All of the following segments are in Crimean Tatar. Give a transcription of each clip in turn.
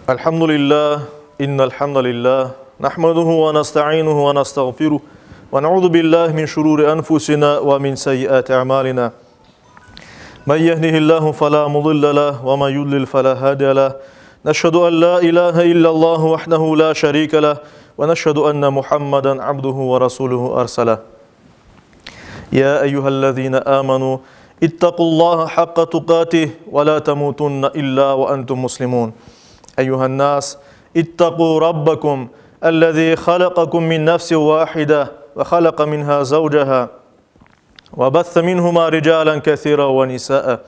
الحمد لله إن الحمد لله نحمده ونستعينه ونستغفره ونعوذ بالله من شرور أنفسنا ومن سيئات أعمالنا من يهده الله فلا مضل له ومن يضلل فلا هادي له نشهد أن لا إله إلا الله وحده لا شريك له ونشهد أن محمدا عبده ورسوله أرسله يا أيها الذين آمنوا اتقوا الله حق تقاته ولا تموتن إلا وأنتم مسلمون أيها الناس اتقوا ربكم الذي خلقكم من نفس واحدة وخلق منها زوجها وبث منهما رجالا كثيرا ونساء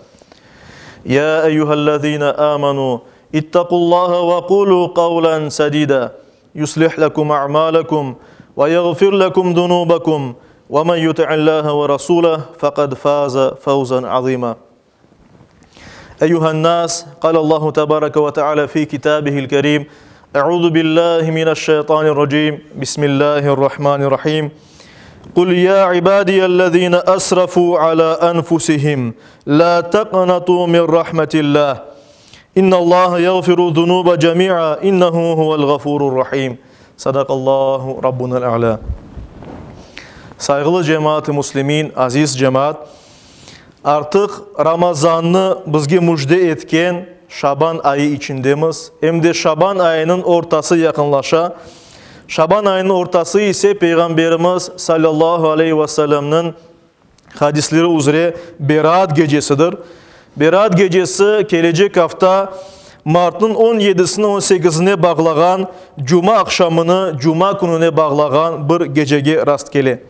يا أيها الذين آمنوا اتقوا الله وقولوا قولا سديدا يصلح لكم أعمالكم ويغفر لكم ذنوبكم ومن يطع الله ورسوله فقد فاز فوزا عظيما أيها الناس قال الله تبارك وتعالى في كتابه الكريم أعوذ بالله من الشيطان الرجيم بسم الله الرحمن الرحيم قل يا عبادي الذين أسرفوا على أنفسهم لا تقنطوا من رحمة الله إن الله يغفر الذنوب جميعا إنه هو الغفور الرحيم صدق الله ربنا الأعلى Sayğılı cemaat-ı muslimin, aziz cemaat, artıq Ramazannı bizge müjde etken Şaban ayı içindemiz, em de Şaban ayınıñ ortası yaqınlaşa. Şaban ayınıñ ortası ise Peyğamberimiz salâllahu aleyhi ve sellemniñ hadisleri üzre Beraat gecesidir. Beraat gecesi kelecek afta martnıñ on yedisini on sekizine bağlağan cuma aqşamını cuma kününe bağlağan bir gecege rastkele.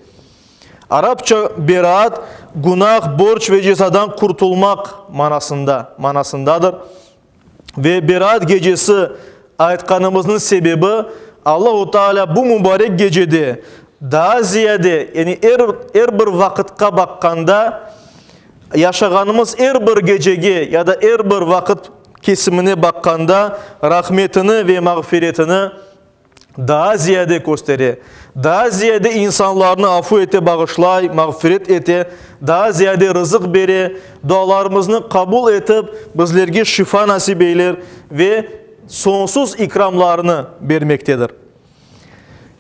Arapça beraat, günah, borc ve cezadan qurtulmaq manasında manasındadır. Ve Beraat gecesi aytqanımıznıñ sebebi, Allahu Teala bu mübarek gecede daa ziyade, yani er, er bir vaqıtqa baqqanda, yaşağanımız er bir gecege ya da er bir vaqıt kesimine baqqanda rahmetini ve mağfiretini daa ziyade köstere, daa ziyade insanlarnı afu ete, bağışlay, mağfiret ete, daa ziyade rızıq bere, dualarımıznı qabul etip, bizlerge şifa nasip eyler ve soñsuz ikramlarını bermektedir.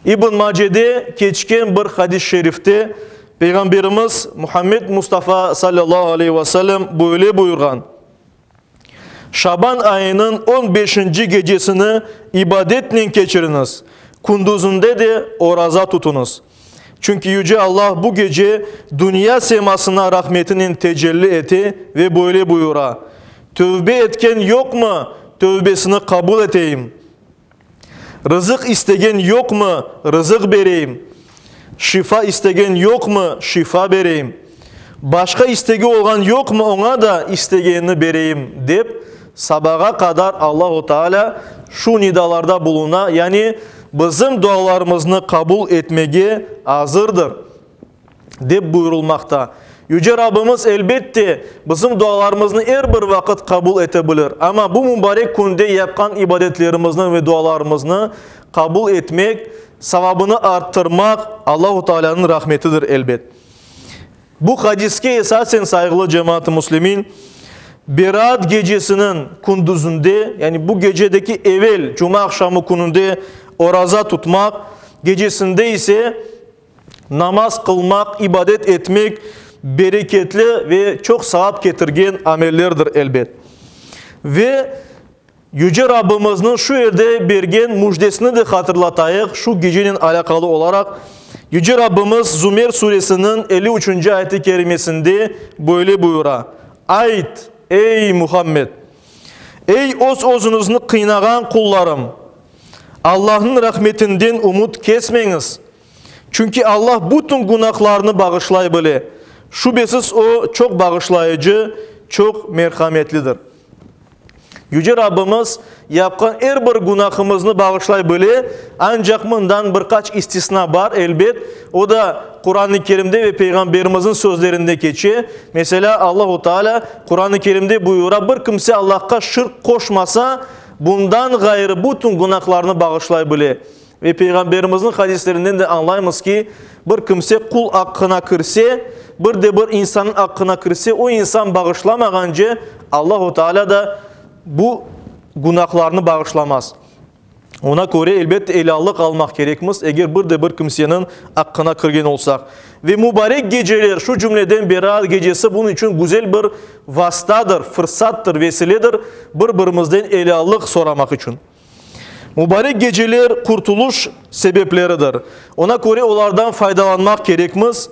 İbn Macede keçken bir hadis-i şerifte Peyğamberimiz Muhammed Mustafa sallallahu aleyhi ve sellem böyle buyurğan, Şaban ayınıñ on beşinci gecesini ibadetnen keçiriñiz, kündüzinde de oraza tutuñız. Çünki Yüce Allah bu gece dünya semasına rahmetinen tecelli ete ve böyle buyura, Tövbe etken yoqmı, tövbesini qabul eteyim? Rızıq istegen yoqmı, rızıq bereyim? Şifa istegen yoqmı, şifa bereyim? Başqa istegi olğan yoqmı, oña da istegenini bereyim, dep, sabağa qadar Allahu Teala şu nidalarda buluna, yani bizim dualarımıznı qabul etmege azırdır. Dep buyurılmaqta. Yüce Rabbimiz, elbette, bizim dualarımıznı er bir vaqıt qabul ete bilir. Amma bu mübarek künde yapqan ibadetlerimizni ve dualarımıznı qabul etmek, savabını arttırmaq Allahu Taalânıñ rahmetidir, elbet. Bu hadiske esasen, sayğılı cemaat-ı müslimin, Beraat gecesiniñ kündüzinde, yani bu gecedeki evel cuma aqşamı kününde oraza tutmaq, gecesinde ise, Namaz qılmaq, ibadet etmek bereketli ve çoq savap ketirgen amellerdir, elbet. Ve Yüce Rabbimizniñ şu yerde bergen müjdesini de hatırlatayıq, şu gecenen alâqalı olaraq, Yüce Rabbimiz Zümer suresiniñ 53-nci ayeti kerimesinde böyle buyura, Ayt, ey Muhammed! Ey öz-özüñizni qıynağan qullarım! Allahnıñ rahmetinden ümüt kesmeñiz! Çünki Allah bütün günahlarnı bağışlay bile. Şübesiz O, çoq bağışlayıcı, çoq merhametlidir. Yüce Rabbimiz yapqan er bir günahımıznı bağışlay bile, ancaq mından bir qaç istisna bar, elbet, o da Quran-ı Kerimde ve Peyğamberimizniñ sözlerinde keçe. Meselâ, Allahu Teala Quran-ı Kerimde buyura, bir kimse Allahqa şirk qoşmasa, bundan ğayrı bütün günahlarnı bağışlay bile. Ve Peyğamberimizniñ hadislerinden de añlaymız ki, bir kimse qul aqqına kirse, bir de bir insannıñ aqqına kirse, o insan bağışlamağance, Allahu Teala da bu. günahlarnı bağışlamaz. Oña köre, elbette, elâllıq almaq kerekmiz, eger bir de bir kimseniñ aqqına kirgen olsaq. Ve mubarek geceler, şu cümleden Beraat gecesi bunıñ içün güzel bir vastadır, fırsattır, vesiledir bir-birimizden elâllıq soramaq içün. Mubarek geceler qurtuluş sebepleridir. Oña köre olardan faydalanmaq kerekmiz.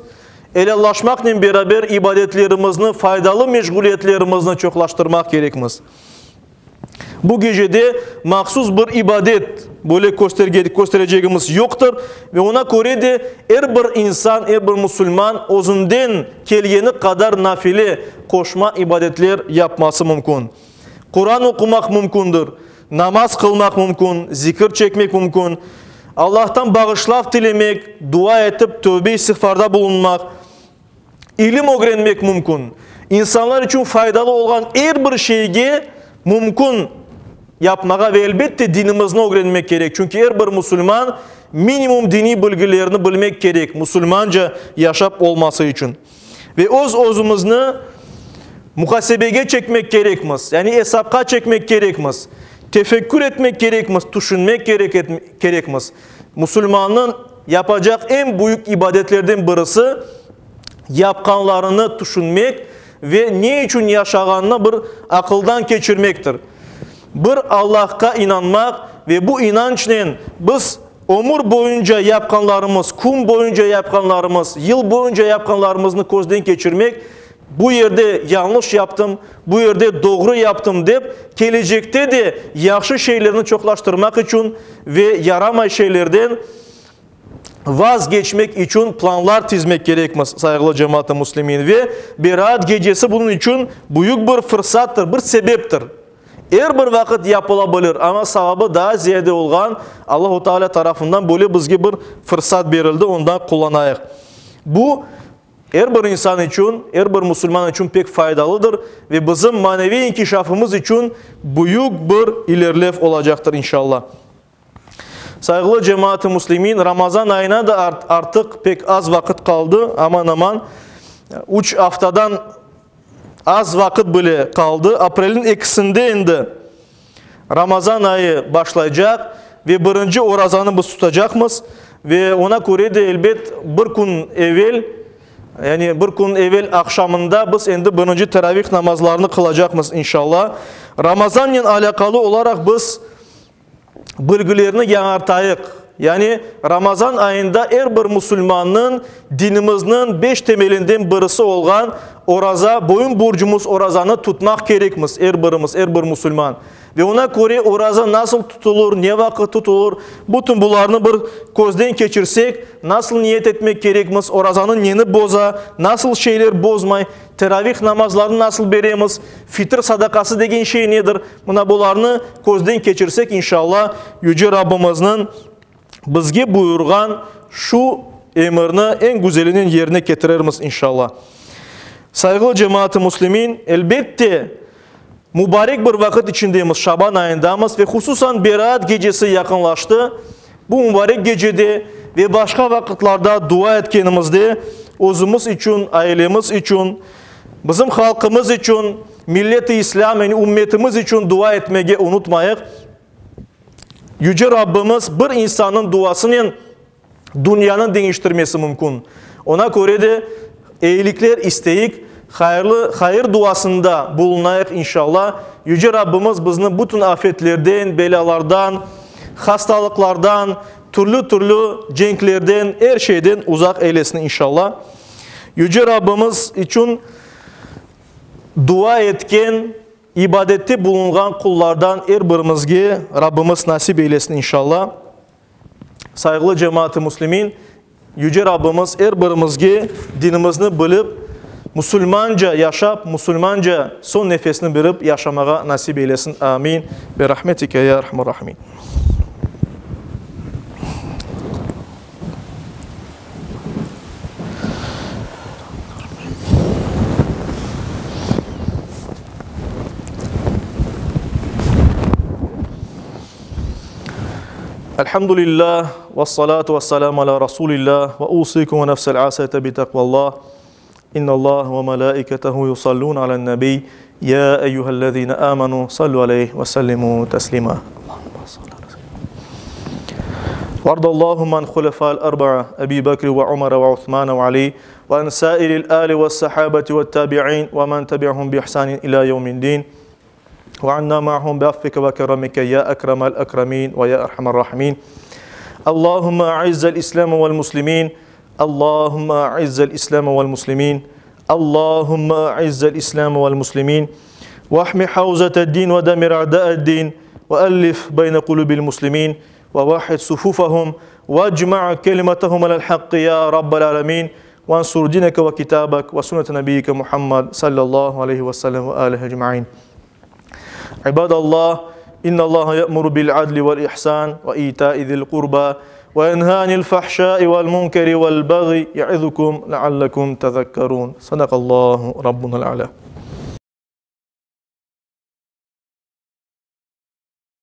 Elâllaşmaqnen beraber ibadetlerimizni, faydalı meşğuliyetlerimizni çoqlaştırmaq kerekmiz. Bu gecede mahsus bir ibadet böyle kösterecegimiz yoqtır ve oña köre de er bir insan, er bir musulman özünden kelgeni qadar nafile, qoşma ibadetler yapması mümkün. Quran oqumaq mümkündir, namaz qılmaq mümkün, zikir çekmek mümkün, Allahtan bağışlav tilemek, dua etip tövbe-istiğfarda bulunmaq, İlim ögrenmek mümkün. İnsanlar içün faydalı olğan er bir şeyge mümkün yapmağa ve elbette dinimizni ögrenmek kerek. Çünki er bir musulman minimum diniy bilgilerni bilmek kerek, musulmanca yaşap olması içün. Ve öz-özümizni muhasebege çekmek kerekmiz, yani esapqa çekmek kerekmiz, tefekkür etmek kerekmiz, tüşünmek kerekmiz. Musulmannıñ yapacaq eñ büyük ibadetlerden birisi, yapqanlarını tüşünmek ve ne içün yaşağanını bir aqıldan keçirmektir. Bir Allahqa inanmaq ve bu inançnen biz ömür boyunca yapqanlarımız, kün boyunca yapqanlarımız, yıl boyunca yapqanlarımıznı közden keçirmek, Bu yerde yañlış yaptım, bu yerde doğru yaptım dep, kelecekte de yahşı şeylerni çoqlaştırmaq içün ve yaramay şeylerden vazgeçmek içün planlar tizmek kerekmiz, sayğılı cemaat-ı müslimin. Ve Beraat gecesi bunıñ içün büyük bir fırsattır, bir sebeptir. Er bir vaqıt yapıla bilir, amma savabı daa ziyade olğan Allahu Teala tarafından böyle bizge bir fırsat berildi, ondan qullanayıq. Bu, Er bir insan içün, er bir musulman içün pek faydalıdır ve bizim maneviy inkişafımız içün büyük bir ilerlev olacaqtır, inşallah. Sayğılı cemaat-ı müslimin, Ramazan ayına da artıq pek az vaqıt qaldı, aman-aman üç aftadan az vaqıt bile qaldı. Aprelniñ ekisinde endi Ramazan ayı başlaycaq ve birinci orazanı biz tutacaqmız ve oña köre de, elbet, bir kün evel, yani bir kün evel aqşamında biz endi birinci teravih namazlarını qılacaqmız, inşallah. Ramazannen alâqalı olaraq biz bilgilerni yañartayıq. Yani Ramazan ayında er bir musulmannıñ dinimizniñ beş temelinden birisi olğan oraza, boyun borcumız orazanı tutmaq kerekmiz er birimiz, er bir musulman. Ve oña köre oraza nasıl tutulır, ne vaqıt tutulır, bütün bularnı bir közden keçirsek, nasıl niyet etmek kerekmiz, orazanı neni boza, nasıl şeyler bozmay, Teravih namazlarını nasıl beremiz, fitr sadaqası degen şey nedir? Mına bularnı közden keçirsek, inşallah, Yüce Rabbimizniñ bizge buyurğan şu emirni eñ güzelinen yerine ketirermiz, inşallah. Sayğılı cemaat-ı müslimin, elbette, mübarek bir vaqıt içindemiz, Şaban ayındamız ve hususan Beraat gecesi yaqınlaştı. Bu mübarek gecede ve başqa vaqıtlarda dua etkenimizde özümiz içün, ailemiz içün, bizim halqımız içün, millet-i İslâm, yani ümmetimiz içün dua etmege unutmayıq. Yüce Rabbimiz bir insannıñ duasınen dünyanı deñiştirmesi mümkün. Oña köre de eyilikler isteyik, hayırlı, hayır duasında bulunayıq inşallah. Yüce Rabbimiz bizni bütün afetlerden, belâlardan, hastalıqlardan, türlü-türlü cenklerden, er şeyden uzaq eylesin inşallah. Yüce Rabbimiz içün dua etken, ibadette bulunğan qullardan er birimizge Rabbimiz nasip eylesin inşallah. Sayğılı cemaat-ı müslimin, Yüce Rabbimiz er birimizge dinimizni bilip, musulmanca yaşap, musulmanca soñ nefesini berip yaşamağa nasip eylesin. Amin. Bi rahmetike ya erhamer rahimin. Elhamdülillah, vessalatu vesselamu ala Rasulillah, ve usikum ve nefsel asete bi takvallah. İnnallah ve melaiketehu yusallun alen nebi. يا أيها الذين آمنوا صلوا عليه وسلموا تسليما وارض اللهم عن خلفاء الأربعة أبي بكر وعمر وعثمان وعلي وعن سائر الآل والصحابة والتابعين ومن تبعهم بإحسان إلى يوم الدين وعنا معهم بعفوك وكرمك يا أكرم الأكرمين ويا أرحم الراحمين اللهم أعز الإسلام والمسلمين اللهم أعز الإسلام والمسلمين اللهم أعز الإسلام والمسلمين واحم حوزة الدين ودمر أعداء الدين وألف بين قلوب المسلمين ووحد صفوفهم واجمع كلمتهم على الحق يا رب العالمين وانصر دينك وكتابك وسنة نبيك محمد صلى الله عليه وسلم وآله أجمعين عباد الله إن الله يأمر بالعدل والإحسان وإيتاء ذي القربى وينهى عن الفحشاء والمنكر والبغي يعظكم لعلكم تذكرون صدق الله ربنا الأعلى.